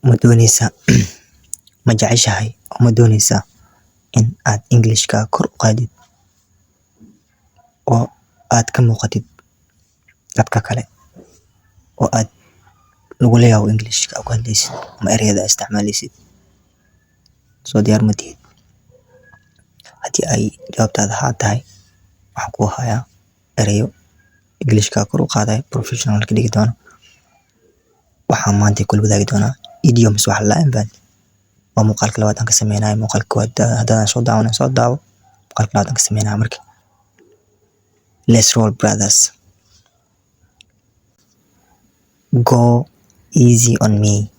Ma dooneysaa, ma jeceshahay oo ma dooneysaa in aad Englishka kor u qaadid oo aad ka muuqatid dadka kale oo aad lagula yaabo Englishka aad ku hadlaysid ama ereyada aad isticmaaleysid? Soo diyaar ma tihid? Haddii ay jawaabtaada haa tahay, waxaan kuu hayaa ereyo Englishka kor u qaadayo, professional ka dhigi doono. Waxaan maanta kula wadaagi doonaa idioms wax la dhaho. Waa muuqaalka labaad aan ka sameynayo. Muuqaalka koowaad haddaadan soo daawanin, soo daawo. Muuqaalka labaad aan ka sameynayo marka. Let's roll, brothers. Go easy on me.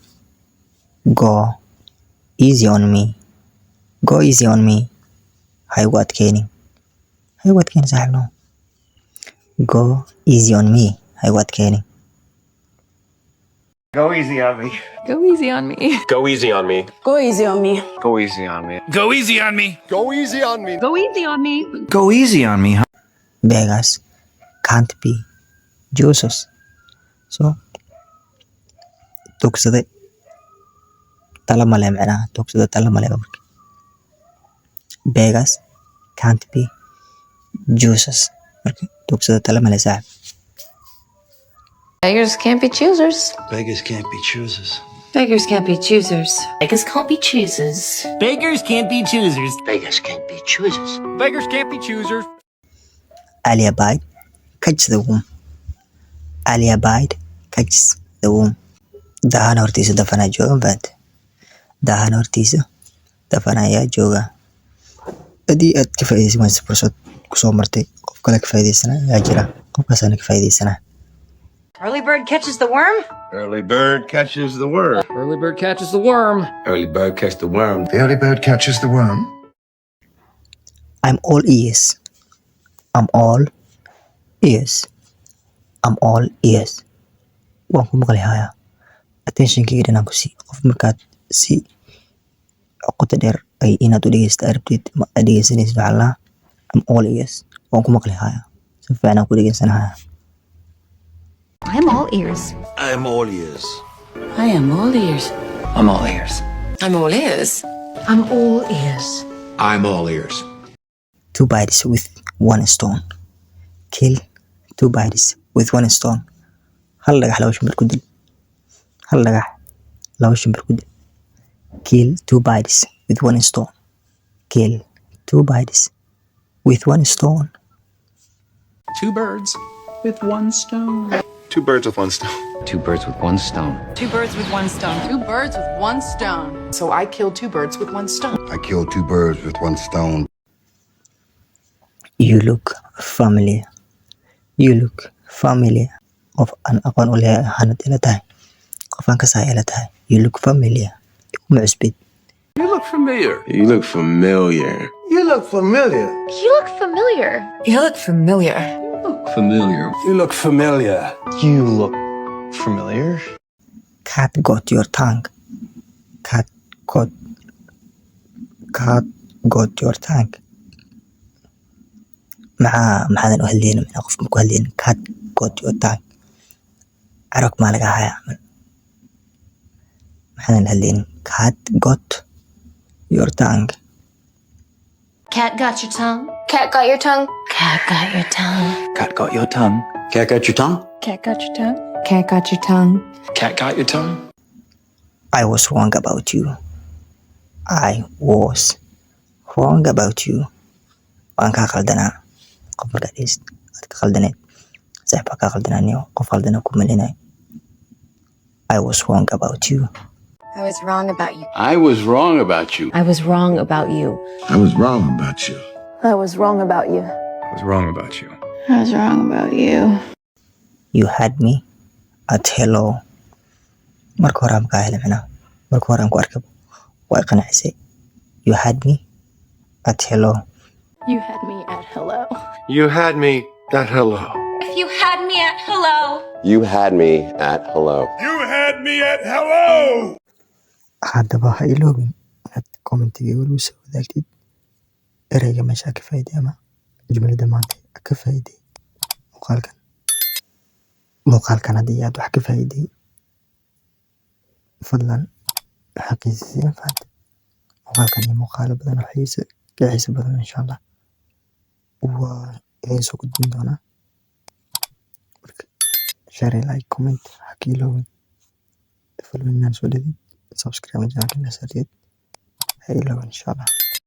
Go easy on me. Go easy on me. Ha igu adkeynin. Ha igu adkeynin, saaxiib, no. Go easy on me. Ha igu adkeynin. Go easy on me. Go easy on me. Go easy on me. Go easy on me. Go easy on me. Go easy on me. Go easy on me. Go easy on me. Go easy on me, huh? Beggars can't be choosers. So tuugsade tala male, macnaha tuugsade tala male marka. Beggars can't be choosers. Marka tuugsade tala male, saaxib. Beggars can't be choosers. Beggars can't be choosers. Beggars can't be choosers. Beggars can't be choosers. Beggars can't be choosers. Beggars can't be choosers. Beggars can't be choosers. Early bird catch the worm. Early bird catches the worm. Dahana hortiisa dafanaa jooga, ma fahante? Dahana hortiisa dafan ayaa jooga. Haddii aad ka faa'iidaysan wayso fursad kusoo martay, qof kale ka faa'iidaysana ayaa jira. Qofkaasaana ka faa'iidaysanaa. Early bird catches the worm. Early bird catches the worm. Early bird catches the worm. Early bird catches the worm. The early bird catches the worm. I'm all ears. I'm all ears. I'm all ears. Waan ku maqli hayaa. Attentionkayga dhan aan ku sii. Qof markaad si qoto dheer ay inaad u dhegeysato aad rabtid ma aad dhegeysanaysid, waxaa la dhahaa "I'm all ears." Waan ku maqli hayaa. Si fiican aan ku dhegeysanayaa. I'm all ears. I'm all ears. I am all ears. I'm all ears. I'm all ears. I'm all ears. I'm all ears. Two birds with one stone. Kill two birds with one stone. Hal dhagax laba shimbir ku dil. Hal dhagax laba shimbir ku dil. Kill two birds with one stone. Kill two birds with one stone. Two birds with one stone. Two birds with one stone. Two birds with one stone. Two birds with one stone. Two birds with one stone. So I killed two birds with one stone. I killed two birds with one stone. You look familiar. You look familiar. Qof aan aqoon u leeyahay ahaanad ila tahay. Qof aan kasaay ila tahay. You look familiar. Iguma cusbid. You look familiar. You look familiar. You look familiar. You look familiar. You look familiar. Familiar. You look familiar. You look familiar. Cat got your tongue. Cat got your tongue. Maxaa maxaadan u hadlaynin? Maxaa qof ma ku hadlaynin? Cat got your tongue. Carab maa laga hayaa camal? Maxaadan hadlaynin? Cat got your tongue. Cat got your tongue. Cat got your tongue. Cat got your tongue. Cat got your tongue. Cat got your tongue? Cat got your tongue. Cat got your tongue. Cat got your tongue? I was wrong about you. I was wrong about you. Waan kaa qaldanaa. Qof markaad dheheysid aad ka qaldaneed. Saaxiib, baa kaa qaldanaa niyo, qof qaldana ku malinay. I was wrong about you. I was wrong about you. I was wrong about you. I was wrong about you. I was wrong about you. I was wrong about you. I was wrong about you. I was wrong about you. You had me at hello. Marka hore aan kaa helay, macnaha. Marka hore aan ku arkay waa i qancisay. You had me at hello. You had me at hello. You had me at hello. If you had me at hello. You had me at hello. You had me at hello. Haddaba ha iloobin inaad commentiga igula soo wadaagtid ereyga meesha ka faa'iiday ama jumlada maanta ka faa'iiday muuqaalkan. Muuqaalkan haddii aad wax ka faa'iiday, fadlan. Xaqiijisay, fahantay? Muuqaalkan iyo muuqaalo badan oo xiisa ka xiisa badan, insha Allah, waa idin soo gudbin doonaa. Marka share, like, comment ha ka iloobin. Follow inaan soo dhigin, subscribe channelka inaad saartid ha iloobin, insha Allah.